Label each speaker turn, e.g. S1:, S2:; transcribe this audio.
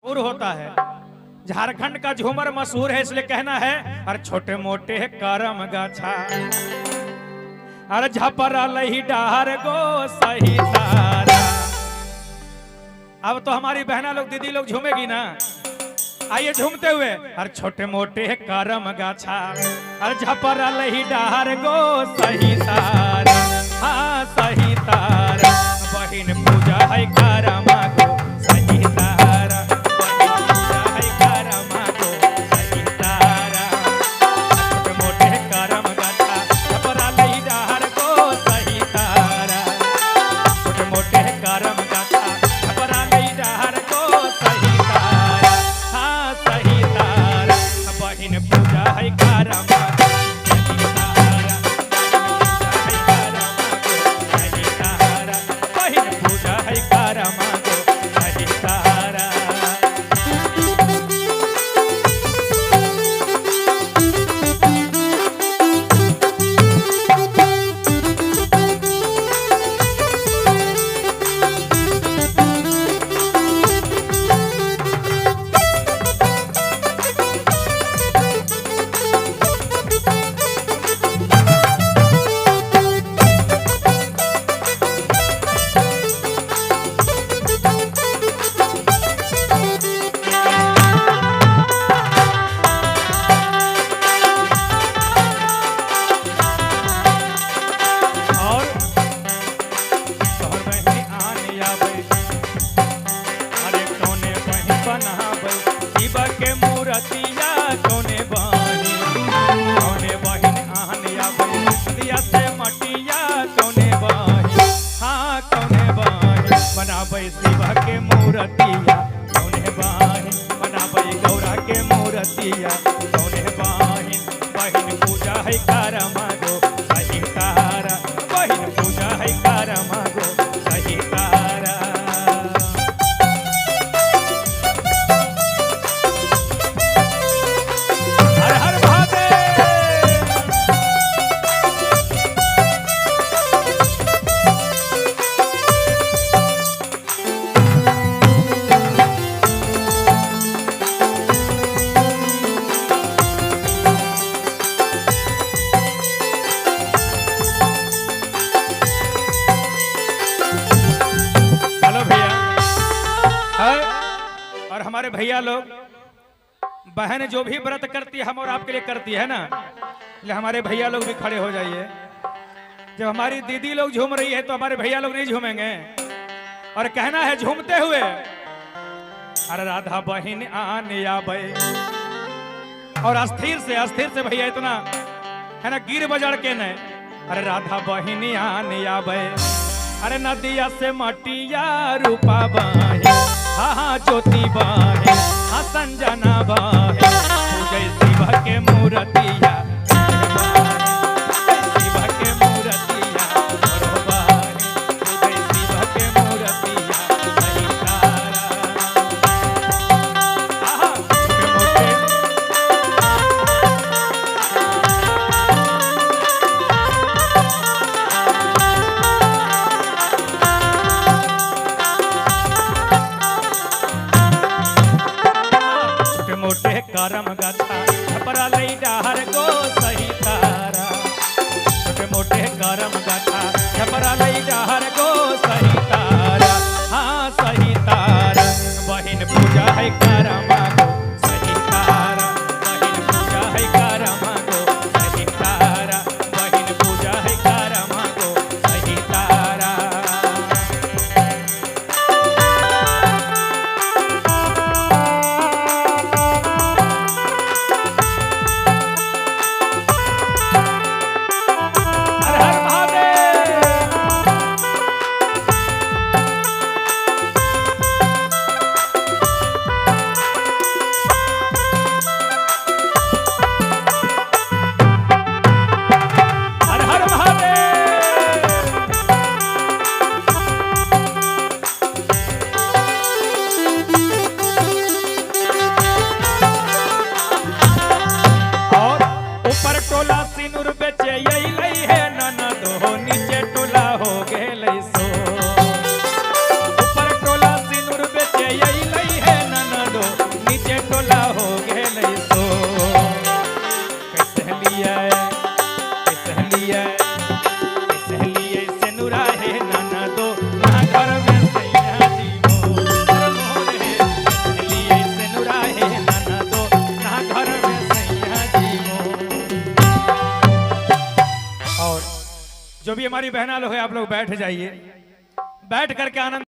S1: मशहूर होता है। झारखंड का झूमर मशहूर है, इसलिए कहना है अरे छोटे मोटे करम गाछा अरे झपरा लही डार गो सही तारा। अब तो हमारी बहना लोग दीदी लोग झूमेगी ना, आइए झूमते हुए। अरे छोटे मोटे करम गाछा अरे झपरा लही डार गो सही तारा, हाँ सही तारा। बहिन पूजा है करमा गो सही तारा, बहिन पूजा है करमा गो सही तारा। छोटे मोटे करम गाछा झपरा लही डार गो सही तारा, छोटे मोटे करम गाछा झपरा लही डार गो सही तारा, हाँ सही तारा। बहिन पूजा है करमा गो सही तारा, बहिन पूजा है करमा गो सही तारा, बहिन पूजा है करमा गो सही तारा। और तोहर बहिनी आने आबै, अरे कौने बहिन बनाबै शिवा के मूर्तिया कौने बहिन, कौने बहिन आने आबै नदिया से मटिया कौने बहिन, हाँ कौने बहिन बनाबै शिवा के मूर्तिया कौने बहिन बनाबै गौरा के मूर्तिया कौने बहिन। बहिन पूजा है करमा गो सही तारा, बहिन पूजा है करमा गो सही तारा। हर हर महादेव। हेलो भैया है, और हमारे भैया लोग, बहन जो भी व्रत करती है हम और आपके लिए करती है ना, इसलिए हमारे भैया लोग भी खड़े हो जाइए। जब हमारी दीदी लोग झूम रही है तो हमारे भैया लोग नहीं झूमेंगे। और कहना है झूमते हुए, अरे राधा बहन आने आबै, और अस्थिर से भैया इतना है ना, गिर बजड़ के नहीं। अरे राधा बहन आने आबै, अरे नदिया से मटिया रूपा बाहे, हाँ हाँ ज्योति बाहे, हाँ संजना बाहे, पूजय शिव के मूर्तिया, शिव के मूर्तिया मोरो बाहे, पूजय शिव के मूर्तिया सही तारा। आहा छोटे मोटे छोटे मोटे करम गाछा छपरा लई डाहर गो सही तारा, छोटे मोटे करम गाछा छपरा लई डाहर गो सही तारा, हाँ सही तारा। बहिन पूजा है करमा गो सही तारा, बहिन पूजा है करमा गो सही तारा, बहिन पूजा है करमा गो सही तारा। हर हर महादेव। नीचे टोला हो गेलै सो। कैसे लिया, कैसे लिया, कैसे लिया से नुरा हे नाना दो ना घर में सैया जी मोर मोर हे। कैसे लिया से नुरा हे नाना दो ना घर में सैया जी मोर। और जो भी हमारी बहना लोग है, आप लोग बैठ जाइए, बैठ करके आनंद।